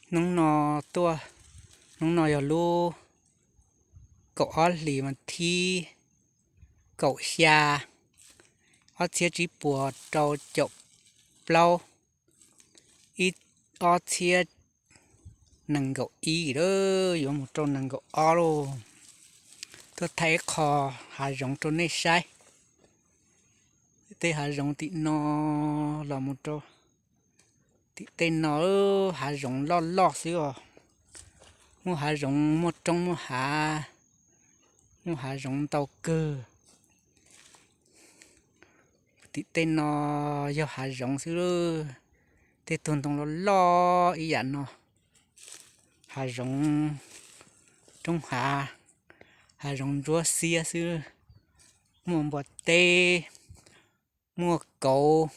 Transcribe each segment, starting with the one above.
Hnub no tuaj, hnub no yog lub kaum ob hlis mas thib kaum xya, ob txhiab tsib puas rau caum plaub, ib, ob txhiab nees nkaum ib lawm, yuav mus rau nees nkaum ob lauj. Tuaj thaij ib qho hav zoov rau nej saib. Tej hav zoov tim no los mus rau tim tej no, hav zoov loj loj xwb os. Muaj hav zoov, muaj roob, muaj hav, muaj hav zoov ntau kawg. Tim tej no yog hav zoov xwb. Tej tug ntoo loj loj ib yam no, hav zoov, roob hav, hav zoov ntsuab xiab xwb. Muaj npua teb, muaj kauv,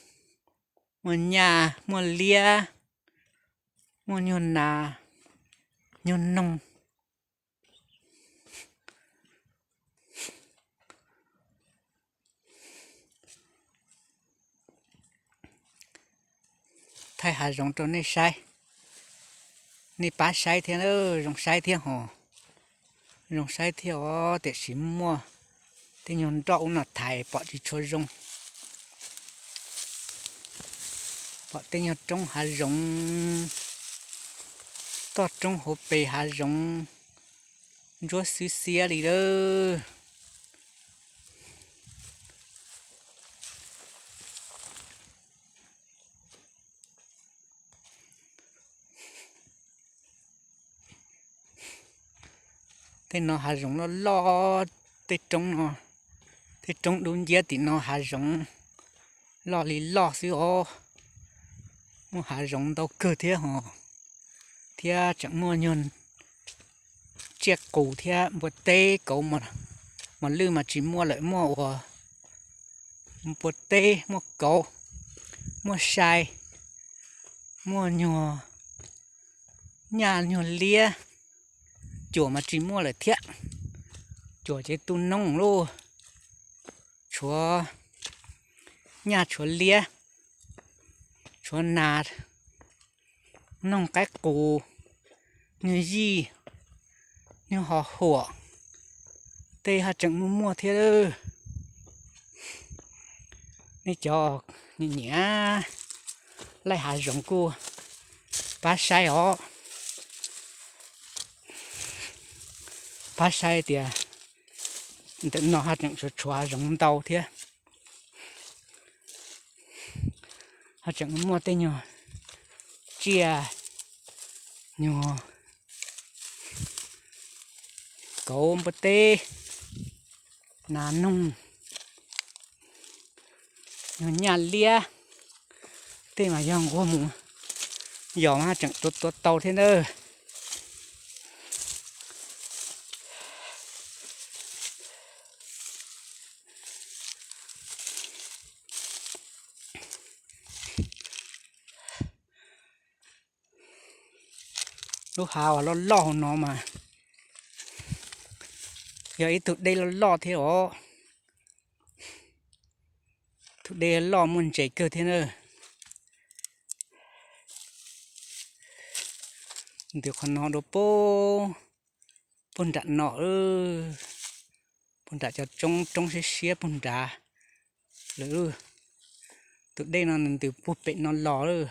muaj nyaj, muaj liab, muaj nyuag nas, nyuag noog. Thaij hav zoov rau nej saib, nej pab saib thiab, zoo saib thiab hos. Zoo saib thiab os, tiam sis muaj tej nyuag nroj ub no thaiv pom tsis tshua zoo. Pom tej nyuag roob hav zoov, toj roob hauv pes hav zoov ntsuab xwb xiab li lawm. Tej no hav zoov loj loj, tej roob no, tej roob dub nciab tim no hav zoov loj li loj xwb os. Muaj hav zoov ntau kawg thiab hos, thiab tseem muaj nyuag tsiaj qus thiab npua teb kauv, mos lwj mas tsis muaj lawm, muaj ua npua teb, muaj kauv, muaj sai, muaj nyuag nyaj nyuag liab. Cuam mas tsis muaj lawm thiab, cuam ces tu noob lauj. Tshuav nyaj tshuav liab, tshuav nas, noog qaib qus, nyuag yij, nyuag ho huam, tej haj tseem muaj muaj thiab. Nej cov nyiam nyiam laij hav zoov kuj pab saib os, pab saib tias ntawm no haj tseem tshuav tshuav hav zoov ntau thiab. Haj tseem muaj tej nyuag tsiaj, nyuag kauv npua teb, nas noog, nyuag nyaj liab, tej mas yog nquag mus yos mas haj tseem tua tua tau thiab ntag. Lub hav uas loj loj hauv no mas yog ib tug dej loj loj thiab os. Tus dej loj muaj ntses kawg thiab na. Ntws qhov no dua puag, puag nram no, puag nram cov roob, roob siab siab puag nrad lawm. Tus dej no nws ntws puag pem no los lawm.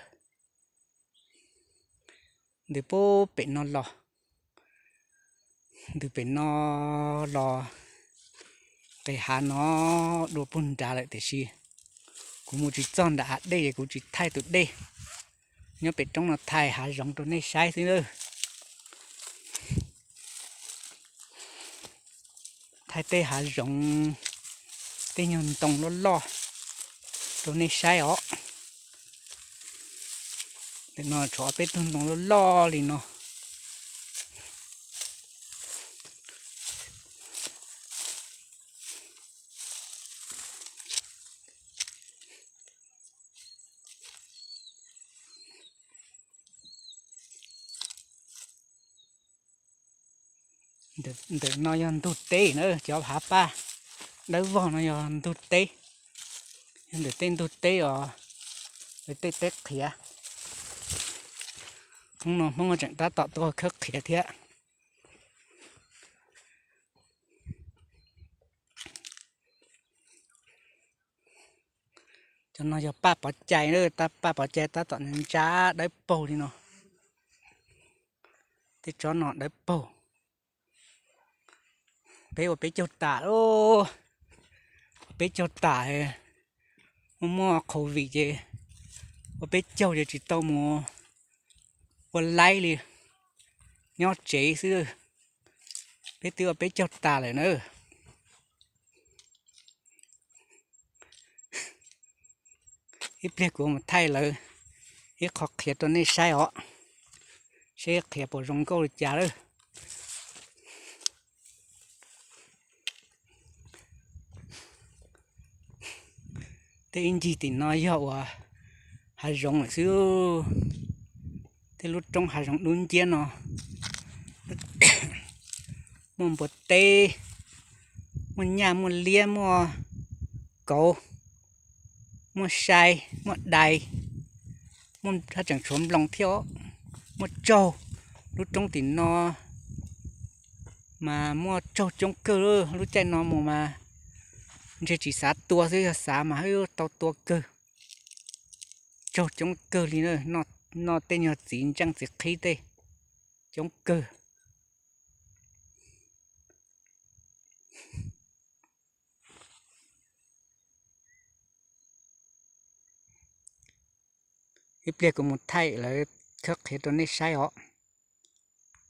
Ntws puag pem no los, ntws pem no los, qis hav no dua puag nrad lawm tiam sis kuv mus tsis txog nram hav dej es kuv tsis thaij tus dej. Nyob pem roob no thaij hav zoov rau nej saib xwb nawb. Thaij tej hav zoov, tej nyuag ntoo loj loj rau nej saib os. Ntawm no tshuav peb tug ntoo loj loj li no. Ntawm no yog ntug teb na, cov hav paj dawb vog no yog ntug teb. Yog ntawm tej ntug teb os, tej teb qhiav. Hnub no Hmoob tseem tab tom tuaj khawb qhiav thiab. Cov no yog paj pov cai, paj pov cai tab tom ntsa dawb paug li no. Tej tsob no dawb paug. Peb ua peb caug tas, ua peb caug tas, muaj muaj COVID ces ua peb caug ces tsis tau mus ua laib li, nyob tsev xwb. Peb twb ua peb caug tas lawm na. Ib pliag kuv mus thaij lawv ib qho qhiav rau nej saib os, seb qhiav puas zoo nkauj li cas lawm. Tej ib ncig tim no yog uas hav zoov lawm xwb. Tej lub roob hav zoov dub nciab no muaj npua teb, muaj nyaj, muaj liab, muaj kauv, muaj sai, muaj dais, muaj, haj tseem tshuav nploos thiab os. Muaj tsaug, lub roob tim no mas muaj tsaug coob kawg. Lub caij no mus mas ntshe tsis xav tua xwb, yog xav mas tau tua kawg. Tsaug coob kawg li, noj tej nyuag txiv ntseej txiv qhib tej coob kawg. Ib pliag kuv mus thaij lawv khawb qhiav rau nej saib os.